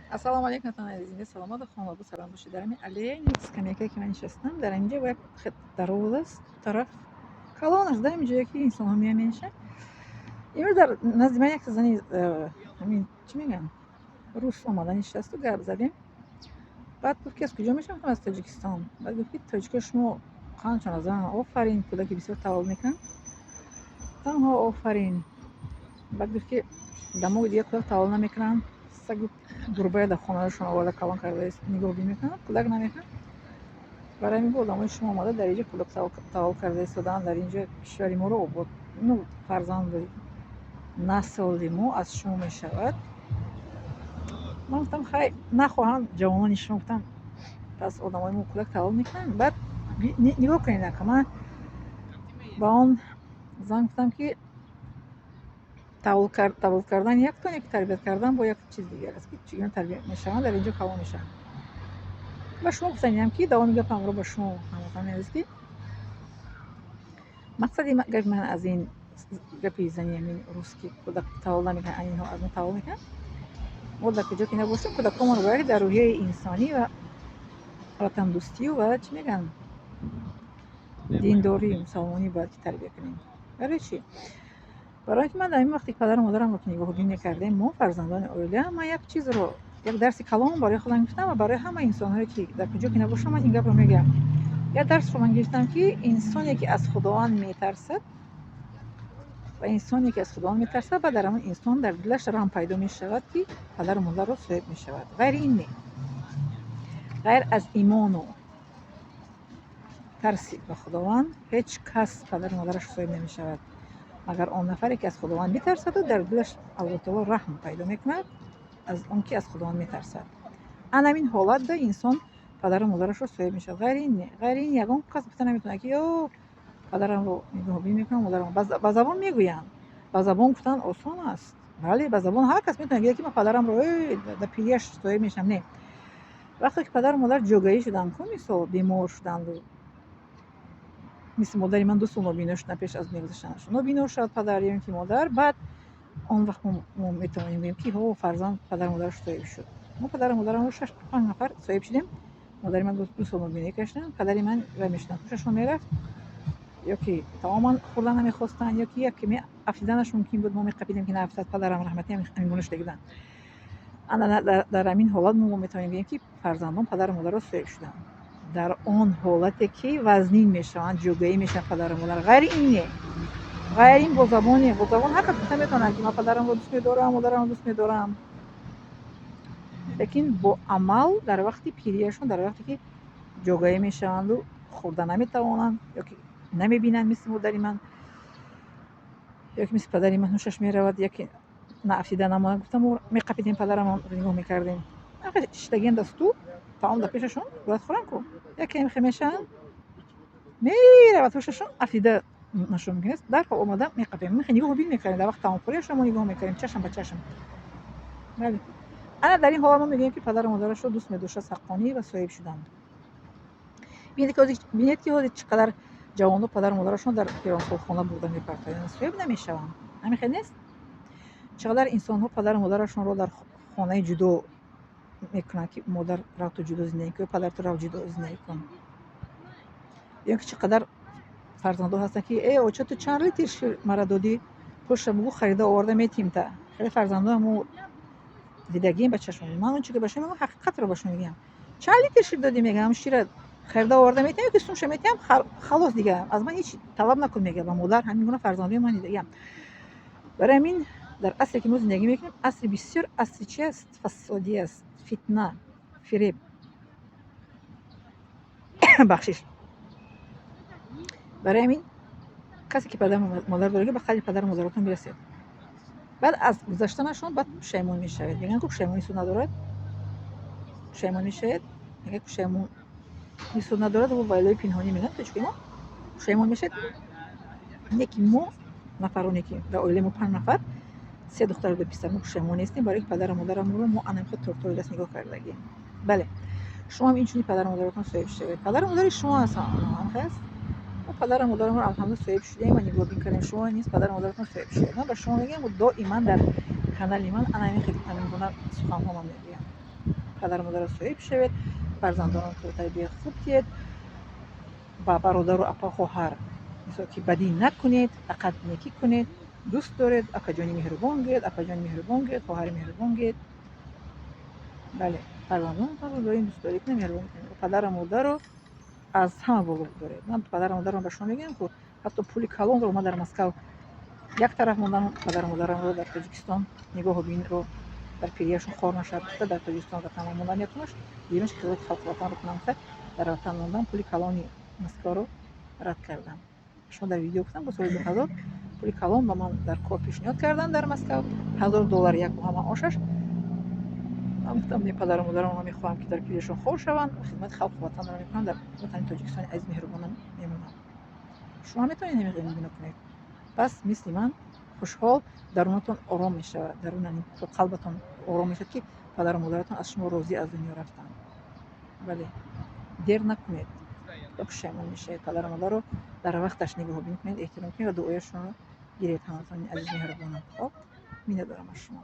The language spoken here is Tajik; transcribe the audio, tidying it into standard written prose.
Ассалому алайкум, ватанони азиз, зинда, саломату хонавода салом бошед. Дар ҳамин аллеяи скамейка, ки ман нишастам, дар ҳаминҷо як дароз аст, тараф калон аст, дар ҳамин ҷое ки инсонҳо меоянд, менишинанд. Имрӯз дар назди ман як зани ҳамин, чӣ мегӯянд, рус омада нишасту гап задем. Баъд гуфт, ки аз куҷо мешавам? Гуфтам, аз Тоҷикистон. Баъд гуфт, ки тоҷикҳо шумо қанчон зан, офарин, кӯдаки бисёр таваллуд мекунанд. Гуфтам, ҳо, офарин. Баъд гуфт, ки дамои дигар кӯдак таваллуд намекунанд, сагу гурбая дар хонаашон оварда калон карда нигоҳубин мекунанд, кӯдак намекунанд. Барои ҳамин одамои шумо омада дар инҷо кӯдак таваллуд карда истодаанд, дар инҷо кишвари моро обод, ну, фарзанду насли мо аз шумо мешавад. Ман гуфтам, хай, нахоҳанд ҷавонони шумо, гуфтам, пас одамои мо кӯдак таваллуд мекунанд. Баъд нигоҳ кунед, ака, ман ба он зан гуфтам, ки таваллуд кардан як то, ки тарбият кардан бо як чиз дигар аст, ки чӣ гуна тарбият мешаванд, дар инҷо калон мешаванд. Ба шумо гуфтаниям, ки давоми гапамро ба шумо, ҳамватанони азиз, ки мақсади гапи ман аз ин гапи зани ҳамин рус, ки кӯдак таваллуд намекунанд, инҳо аз мо таваллуд мекунанд, мо дар куҷо ки набошем, кӯдакҳомонро бояд дар рӯҳияи инсонӣ ва ватандӯстию ва, чӣ мегӯянд, диндорӣ, мусалмонӣ бояд ки тарбия кунем. Барои чӣ? Барои ин ки ман дар ин вақте ки падару модарамро ки нигоҳубин мекардем, мо фарзандони оила, ман як чизро, як дарси калон барои худам гирифтам ва барои ҳама инсонҳое, ки дар куҷо ки набошам, ман ин гапро мегӯям. Як дарсро ман гирифтам, ки инсоне, ки аз Худованд метарсад, ва инсоне, ки аз Худованд метарсад, баъд дар ҳамон инсон дар дилаш раҳм пайдо мешавад, ки падару модарро соҳиб мешавад. Ғайри ин не, ғайр аз имону тарси ба Худованд ҳеҷ кас падару модарашро соҳиб намешавад, магар он нафаре, ки аз Худованд битарсаду дар дилаш Аллоҳ таоло раҳм пайдо мекунад аз он ки аз Худованд метарсад. Ана ҳамин ҳолат да инсон падару модарашро соҳиб мешавад. Ғайри ин не, ғайри ин ягон кас гуфта наметавонад, ки ё падарамро нигоҳубин мекунам, модарам. Ба забон мегӯянд, ба забон гуфтан осон аст. Бале, ба забон ҳар кас метавонад гӯяд, ки ман падарамро дар пирияш соҳиб мешавам. Не, вақте ки падару модар ҷогаӣ шуданд ку, мисол, бемор шуданду, мисли модари ман 2 сол нобино шудан пеш аз мегузаштанаш, нобино шавад падар ё ин ки модар, баъд он вақт мо метавонем гӯем, ки ҳо, фарзанд падару модараш соҳиб шуд. Мо падару модарамро шаш панҷ нафар соҳиб шудем. Модари ман 2 сол нобиноӣ кашиданд, падари ман вай мешуданд, ҳушашон мерафт, ё ки таоман хӯрдан намехостанд, ё ки як каме афтиданаш мумкин буд, мо меқапидем, ки наафтад. Падарам раҳматӣ ҳамин гуна шуда буданд. Ана дар ҳамин ҳолат мо метавонем гӯем, ки фарзандон падару модарро соҳиб шуданд, дар он ҳолате ки вазнин мешаванд, ҷогаӣ мешаванд падару модар. Ғайри ин не, ғайри ин бо забон ҳар кас гуфта метавонад, ки ман падарамро дӯст медорам, модарамро дӯст медорам, лекин бо амал дар вақти пирияшон, дар вақте ки ҷогаӣ мешаванду хӯрда наметавонанд ё ки намебинанд, мисли модари ман, ё ки мисли падари ман ҳушаш меравад, яке наафтида намонад, гуфта мо меқапидем, падарамонро нигоҳ мекардем. Шиштагиан дар стул, таом дар пешашон, бояд хӯранд ку, яке мехе мешаванд, меравад ҳушашон, афтида нашо мумкин аст, дарҳол омада меқапем, мехе нигоҳубин мекардем. Дар вақти таомхӯрияшон мо нигоҳ мекардем чашм ба чашм. Бале, ана дар ин ҳолат мо мегӯем, ки падару модарашро дӯст медоштааст ҳаққонӣ ва соҳиб шуданд. Бинед, ки ҳозир чӣ қадар ҷавонҳо падару модарашон дар пиронсолхона бурда мепартоянд, соҳиб намешаванд. Ҳамин хел нест? Чӣ қадар инсонҳо падару модарашонро дар хонаи ҷудо мекунанд, ки модар, рав, ту ҷудо зиндагӣ кун, падар, ту рав, ҷудо зиндагӣ кун, ё ки чӣ қадар фарзандҳо ҳастанд, ки э, оча, ту чанд литр шир мара додӣ, пулша бугӯ, харида оварда метиҳим та. Хеле фарзандҳо мо дидагием ба чашмон. Ман он чи ки ба шумо мегӯям, ҳақиқатро ба шумо мегӯям. Чанд литр шир додӣ, мегӯям, шира харида оварда метиҳам ё ки сумша метиҳам, халос, дига аз ман ҳеҷ талаб накун, мегӯяд ба модар. Ҳамин гуна фарзандои ман дидагиам. Барои ҳамин дар асре, ки мо зиндагӣ мекунем, асри бисёр асри чи аст? Фасодӣ аст, фитна, фиреб, бахшиш. Барои ҳамин касе, ки падару модар дорад, ба қадри падару модаратон бирасед. Баъд аз гузаштанашон баъд пушаймон мешавед. Мегӯянд ку, пушаймонӣ суд надорад. Пушаймон мешавед, мегӯяд, пушаймонӣ суд надорад ва вайлои пинҳонӣ мегӯянд тоҷикои мо. Пушаймон мешавед. Не ки мо нафароне, ки дар оилаи мо панҷ нафар, се духтару ду писар, мо пушаймон нестем, барои ки падару модарамонро мо ана хел тортори даст нигоҳ кардагем. Бале, шумо ҳам инчунин падару модаратон соҳиб шавед. Падару модари шумо ҳастанд, ҳамхел аст. Мо падару модарамонро, алҳамдулилла, соҳиб шудем ва нигоҳбин кардем. Шумо низ падару модаратон соҳиб шавед. Ман ба шумо мегӯям, доиман дар канали ман ана ҳамин гуна суханҳо ман мегӯям. Падару модарро соҳиб шавед, фарзандонатонро тарбияи хуб диҳед, ба бародару апа, хоҳар мисол ки бадӣ накунед, фақат некӣ кунед, дӯст доред, акаҷони меҳрубон гӯед, апаҷони меҳрубон гӯед, хоҳари меҳрубон гӯед. Бале, фарзандонатонро доим дӯстдорӣ кунед, меҳрубонӣ кунед. Падару модарро аз ҳама боло доред. Ман падару модарам ба шумо мегӯям, ку ҳатто пули калонро ман дар Москав як тараф мондам, падару модарамро дар Тоҷикистон нигоҳубинро, дар пирияшон хор нашавад гуфта, дар Тоҷикистон, ватанам мондам. Якумаш, дуюмаш, хизмати халқи ватанро кунам гуфта, дар ватан мондам, пули калони Москваро рад кардам. Шумо дар видео гуфтам, бо соли 2000 пули калон ба ман дар кор пешниҳод карданд дар Москав, 1000 доллар як моҳа маошаш. Ман гуфтам: не, падару модарамро мехоҳам, ки дар пирияшон хор шаванд, хизмати халқу ватанро мекунам, дар ватани Тоҷикистони азиз меҳрубонам мемонам. Шумо метавонед ҳамин гуна кунед. Пас мисли ман хушҳол, дарунатон ором мешавад, дарун қалбатон ором мешавад, ки падару модаратон аз шумо розӣ аз дунё рафтанд. Бале, дер накунед, ба пушаймон мешавед. Падару модарро дар вақташ нигоҳубин кунед, эҳтиром кунед ва дуояшонро гиред. Ҳамватанони азиз, меҳрубонам, хоб, миннатдорам аз шумо.